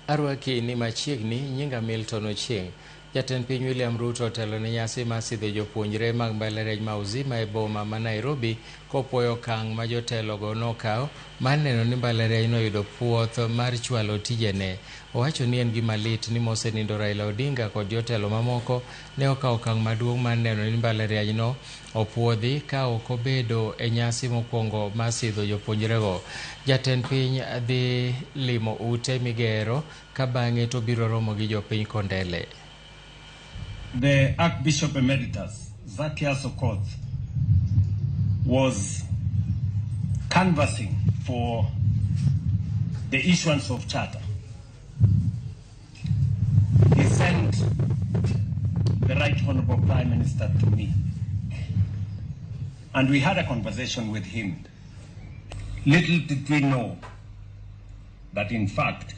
Arwaki ni machiegni, nyinga Milton Ochieng. Jatend piny William Ruto otelo ne nyasi mar sidho jopuonjre mag mbalariany ma Uzima e boma ma Nairobi kopuoyo okang' ma jotelogo nokawo mar neno ni mbalariany noyudo puoth mar chwalo tijene. Owacho ni en gima lit ni mosenindo Raila Odinga kod jotelo mamoko ne okawo okang' maduong' mar neno ni mbalariany no opuodhi ka ok obedo e nyasi mokwongo mar sidho jopuonjrego. Jatend piny dhi limo ute migero ka bang'e to biro romo gi jopiny Kondele. The Archbishop Emeritus, Zacchaeus Okoth, was canvassing for the issuance of charter. He sent the Right Honorable Prime Minister to me, and we had a conversation with him. Little did we know that in fact,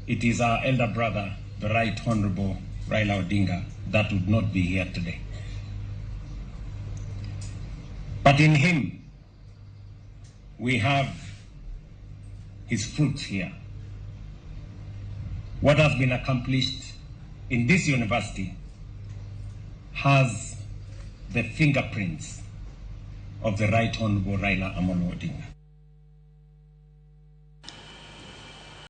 it is our elder brother, the Right Honorable Raila Odinga, that would not be here today. But in him, we have his fruits here. What has been accomplished in this university has the fingerprints of the Right Honorable Raila Amolo Odinga.